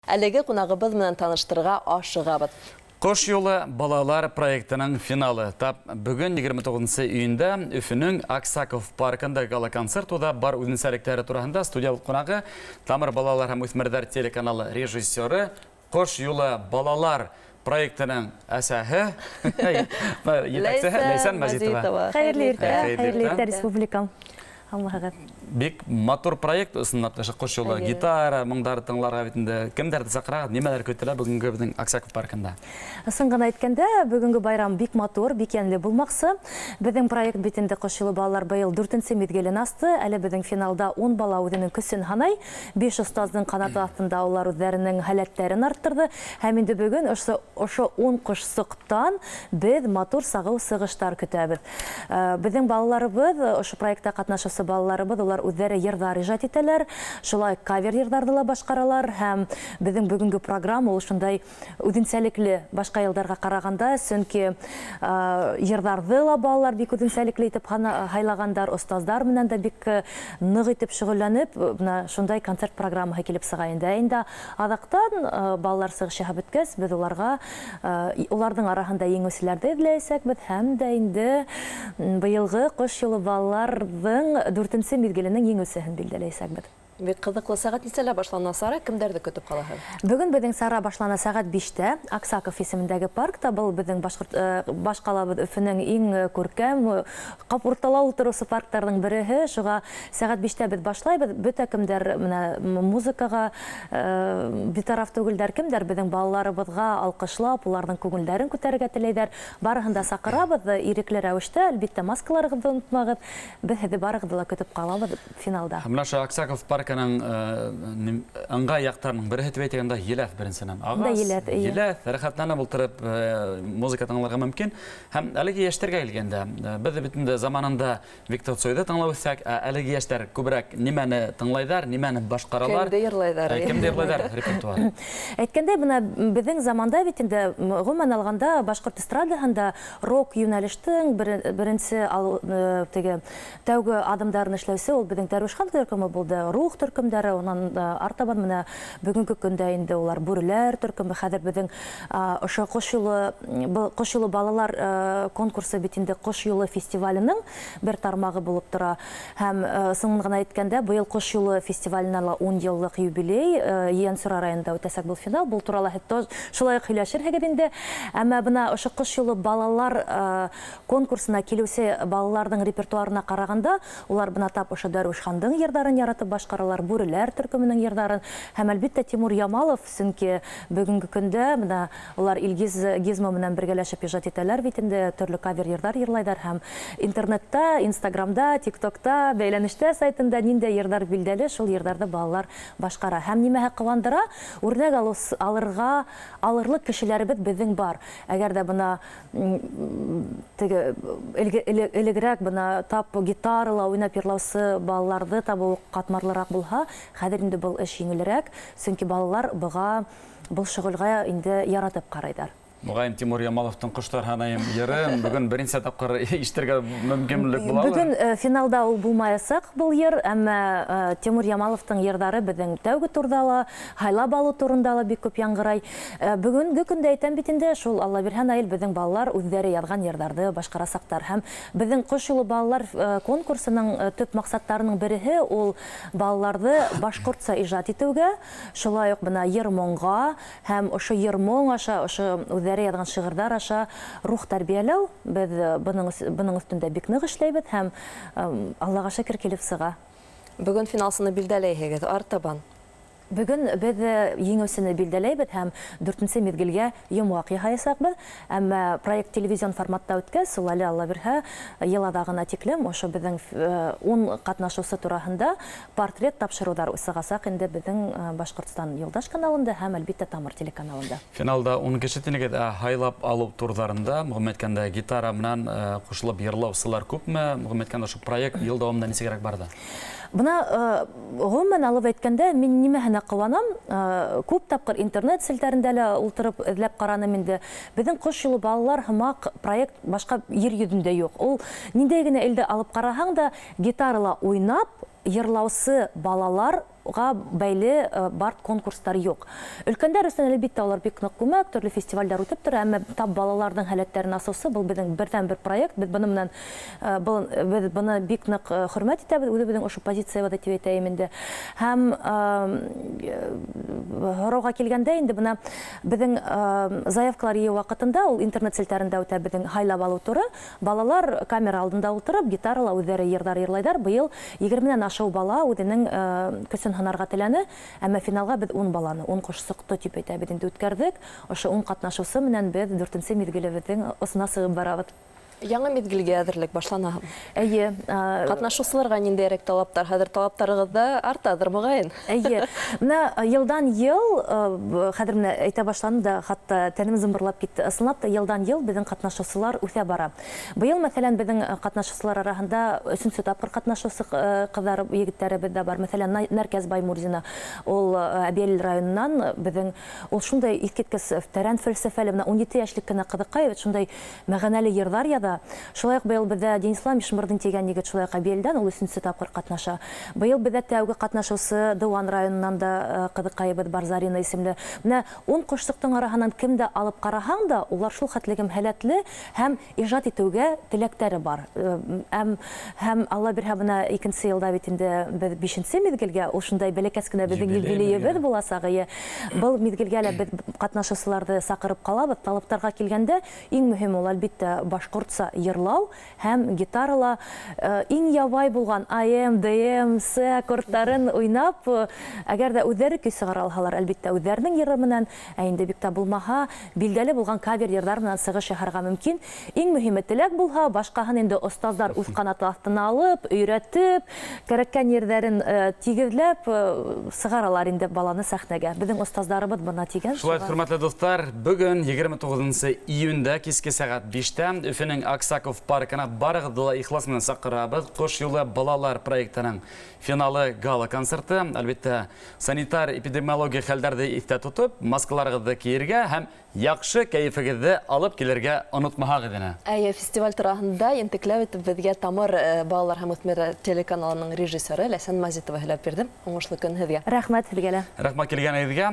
Әлеге ҡунағыбыҙ менән таныштырырға ашығабыҙ. Ҡош юлы балалар проектының финалы. Тап бөгөн 29 июндә Өфөнөң Аксаков паркында гала-концерт уҙа. Бар үҙенсәлектәре тураһында студия ҡунағы Тамыр балалар һәм үҫмерҙәр телеканалы режиссеры, Ҡош юлы балалар проектының әсәһе, етәксеһе Ләйсән Мәзитова. Хәйерле иртә, хәйерле иртә, республикам. Аллаһыға. Бик матур проект ысынлап та, Ҡош юлы, гитара моңдары тыңларға бит инде. Кемдәрҙе саҡырағыҙ, нимәләр көтөлә бөгөнгө беҙҙең Аксаков паркында? Ысын ғына әйткәндә, бөгөнгө байрам бик матур, бик йәнле булмаҡсы. Беҙҙең проект бит инде Ҡош юлы балалар быйыл 4-нсе миҙгелен асты. Әле беҙҙең финалда 10 бала үҙенең көсөн һанай. 5 остаздың ҡанаты аҫтында улар үҙҙәренең һәләттәрен арттырҙы. Һәм инде бөгөн ошо 10 ҡошсоҡтан беҙ матур сағыу сығыштар көтәбеҙ. Беҙҙең балаларыбыҙ, ошо проектта ҡатнашыусы балаларыбыҙ, улар үҙҙәре йырҙар ижад итәләр, шулай кавер йырҙарҙы ла башҡаралар. Һәм беҙҙең бөгөнгө программа ул шундай үҙенсәлекле башҡа йылдарға ҡарағанда, сөнки йырҙарҙы ла балалар бик үҙенсәлекле итеп һайлағандар, остаздар менән дә бик ныҡ итеп шөғөлләнеп, бына шундай концерт программаһы килеп сыға инде. Инде аҙаҡтан балалар сығыш яһап бөткәс, беҙ уларға уларҙың араһында еңеүселәрҙе эҙләйәсәкбеҙ һәм дә инде быйылғы Ҡош юлы балаларҙың 4-нсе миҙгеленең еңеүсеһен билдәләйәсәкбеҙ. Бик ҡыҙыҡлы. Сәғәт нисәлә башлана сара, кемдәрҙе көтөп ҡалаһығыҙ? Бөгөн беҙҙең сара башлана сәғәт 5-тә Аксаков исемендәге паркта. Был беҙҙең баш ҡалабыҙ Өфөнөң иң күркәм, ҡап уртала ултырыусы парктарҙың береһе. Шуға сәғәт 5-тә беҙ башлайбыҙ. Бөтә кемдәр менә музыкаға битараф түгелдәр, кемдәр беҙҙең балаларыбыҙға алҡышлап, уларҙың күңелдәрен күтәрергә теләйҙәр, барыһын да саҡырабыҙ ирекле рәүештә. Әлбиттә, маскаларығыҙҙы онотмағыҙ. Беҙ һеҙҙе барығыҙҙы ла көтөп ҡалабыҙ финалда. Бына ошо Аксаков парк ыңғай яҡтарының береһе тип әйтгәндә, еләҫ беренсенән. Ағас, еләҫ, рәхәтләнеп ултырып музыка тыңларға мөмкин. Һәм әлеге йәштәргә килгәндә, беҙ бит инде заманында Виктор Цойҙы тыңлап үҫһәк, әлеге йәштәр күберәк нимәне тыңлайҙар, нимәне башҡаралар? Кемде йырлайҙар? Кемде йырлайҙар репертуар? Әйткәндәй, бына беҙҙең заманда бит инде ғөмүмән алғанда башҡорт эстрадаһында рок йүнәлештең беренсе теге тәүге аҙымдарын эшләүсе ул беҙҙең Дәрвишхан төркөмө булды. Рух төркөмдәре, унан артабан менә бөгөнгө көндә инде улар Бүреләр төркөмө. Хәҙер беҙҙең ошо Ҡош юлы, был Ҡош юлы балалар конкурсы бит инде Ҡош юлы фестиваленең бер тармағы булып тора. Һәм ысын ғына әйткәндә, быйыл Ҡош юлы фестиваленә ла 10 йыллыҡ юбилей, Ейәнсура районында үтәсәк был финал. Был турала һеҙ шулай уҡ һөйләшерһегеҙ инде. Әммә бына ошо Ҡош юлы балалар конкурсына килеүсе балаларҙың репертуарына ҡарағанда, улар бына тап ошо Дәрвишхандың йырҙарын яратып башҡаралар, Бүреләр төркөмөнөң йырҙарын һәм әлбиттә Тимур Ямалов, сөнки бөгөнгө көндә бына улар Илгиз Гизмо менән бергәләшеп ижад итәләр бит инде, төрлө кавер йырҙар йырлайҙар һәм интернетта, Инстаграмда, Тиктокта, бәйләнештә сайтында ниндәй йырҙар билдәле, шул йырҙарҙы балалар башҡара. Һәм нимәһе ҡыуандыра, үрнәк алырға алырлыҡ кешеләребеҙ беҙҙең бар. Әгәр ҙә бына теге элегерәк бына тап гитарала уйнап йырлаусы балаларҙы табыу ҡатмарлыраҡ булһа, хәҙер инде был эш еңелерәк, сөнки балалар быға, был шөғөлгә инде яратып ҡарайҙар. Моғайын Тимур Ямаловтың «Ҡоштар һанайым» йырын бөгөн беренсе тапҡыр ишетергә мөмкинлек була. Бөгөн финалда ул булмаясаҡ был йыр, әммә Тимур Ямаловтың йырҙары беҙҙең тәүге турҙа ла, һайлап алыу турында ла бик күп яңғырай. Бөгөнгө көндә әйтәм бит инде, шул Алла бирһә, Наил, беҙҙең балалар үҙҙәре яҙған йырҙарҙы башҡарасаҡтар. Һәм беҙҙең Ҡош юлы балалар конкурсының төп маҡсаттарының береһе ул балаларҙы башҡортса ижад итеүгә, шулай уҡ бына йыр-моңға һәм ошо йыр-моң аша, ошо үҙҙәре яҙған шиғырҙар аша рух тәрбиәләү. Беҙ бының өҫтөндә бик ныҡ эшләйбеҙ һәм Аллаға шөкөр килеп сыға. Бөгөн финалсыны билдәләйһегеҙ, артабан. Бөгөн беҙ еңеүсене билдәләйбеҙ һәм 4-нсе миҙгелгә йомғаҡ яһаясаҡбыҙ. Әммә проект телевизион форматта үткәс, ул әле Алла бирһә, йыл аҙағына тиклем ошо беҙҙең 10 ҡатнашыусы тураһында портрет тапшырыуҙар сығасаҡ инде беҙҙең Башҡортостан Юлдаш каналында һәм әлбиттә Тамыр телеканалында. Финалда 10 кеше тинегеҙ, һайлап алыу турҙарында, мөғәм әйткәндә, гитара менән ҡушылып йырлаусылар күпме? Мөғәм әйткәндә, ошо проект йыл дауамында нисегерәк барҙы? Бына ғөмүмән алып әйткәндә, мин нимәһенә ҡыуанам, күп тапҡыр интернет селтәрендә лә ултырып эҙләп ҡараным инде. Беҙҙең Ҡош юлы балалар һымаҡ проект башҡа ер йөҙөндә юҡ. Ул ниндәй генә илде алып ҡараһаң да, гитарала уйнап йырлаусы балалар балаларға бәйле бар конкурстар юҡ. Өлкәндәр өсөн әлбиттә улар бик ныҡ күмәк, төрлө фестивальдәр үтеп тора, әммә тап балаларҙың һәләттәрен асыусы был беҙҙең берҙән-бер проект. Беҙ быны менән беҙ быны бик ныҡ хөрмәт итәбеҙ, үҙебеҙҙең ошо позициябыҙ тип әйтәйем инде. Һәм һорауға килгәндә инде бына беҙҙең заявкалар йыйыу ваҡытында ул интернет селтәрендә үтә беҙҙең һайлап алыу туры. Балалар камера алдында ултырып, гитарала үҙҙәре йырҙар йырлайҙар. Быйыл 20-нән ашыу бала үҙенең көсөн һынарға теләне, әммә финалға беҙ 10 баланы, 10 ҡошсоҡто тип әйтәбеҙ инде үткәрҙек. Ошо 10 ҡатнашыусы менән беҙ 4-нсе миҙгелебеҙҙең осона сығып барабыҙ. Яңы миҙгелгә әҙерлек башлана. Эйе. Ҡатнашыусыларға ниндәйерәк талаптар? Хәҙер талаптарығыҙ да артаҙыр, моғайын. Эйе. Бына йылдан йыл, хәҙер менә әйтә башланым да, хатта тәнем зымбырлап китте. Ысынлап та йылдан йыл беҙҙең ҡатнашыусылар үҫә бара. Быйыл, мәҫәлән, беҙҙең ҡатнашыусылар араһында өсөнсө тапҡыр ҡатнашыусы ҡыҙҙар, егеттәребеҙ ҙә бар. Мәҫәлән, Нәркәс Баймурзина, ул Әбйәлил районынан беҙҙең, ул шундай иҫ киткес тәрән фәлсәфәле, бына 17 йәшлек кенә ҡыҙыҡай, шундай мәғәнәле йырҙар яҙа. Шулай уҡ быйыл беҙҙә Денислам Ишмырҙин тигән егет шулай уҡ Әбйәлилдән, ул өсөнсө тапҡыр ҡатнаша. Быйыл беҙҙә тәүге ҡатнашыусы Дыуан районынан да ҡыҙыҡайыбыҙ бар, Зарина исемле. Менә 10 ҡошсоҡтоң араһынан кемде алып ҡараһаң да, улар шул хәтлегем һәләтле һәм ижад итеүгә теләктәре бар. Һәм Алла бирһә, бына икенсе йылда бит инде беҙ 5-нсе миҙгелгә, ул шундай бәләкәс кенә беҙҙең юбилейыбыҙ буласаҡ. Был миҙгелгә лә беҙ ҡатнашыусыларҙы саҡырып ҡалабыҙ. Талаптарға килгәндә иң мөһиме ул, әлбиттә, башҡортса йырлау һәм гитарала иң ябай булған АМ, ДМ, С аккордтарын уйнап, әгәр ҙә үҙҙәре көй сығара алһалар, әлбиттә, үҙҙәренең йыры менән, ә инде бик тә булмаһа, билдәле булған кавер йырҙар менән сығыш яһарға мөмкин. Иң мөһиме теләк булһа, башҡаһын инде остаздар үҙ ҡанаты аҫтына алып, өйрәтеп, кәрәккән ерҙәрен тигеҙләп сығаралар инде баланы сәхнәгә. Беҙҙең остаздарыбыҙ бына тигән. Шулай, хөрмәтле дуҫтар, бөгөн 29 июндә киске сәғәт 5-тә Өфөнөң Аксаков паркына барығыҙҙы ла ихлас менән саҡырабыҙ. Ҡош юлы балалар проектының финалы гала концерты. Әлбиттә, санитар эпидемиология хәлдәрҙе иҫтә тотоп, маскаларығыҙҙы кейергә һәм яҡшы кәйефегеҙҙе алып килергә онотмаһағыҙ ине. Әйе, фестиваль тураһында ентекләп итеп беҙгә Тамыр балалар һәм үҫмер телеканалының режиссеры Ләйсән Мазитова һөйләп бирҙе. Уңышлы көн һеҙгә. Рәхмәт һеҙгә лә. Рәхмәт килгәнегеҙгә.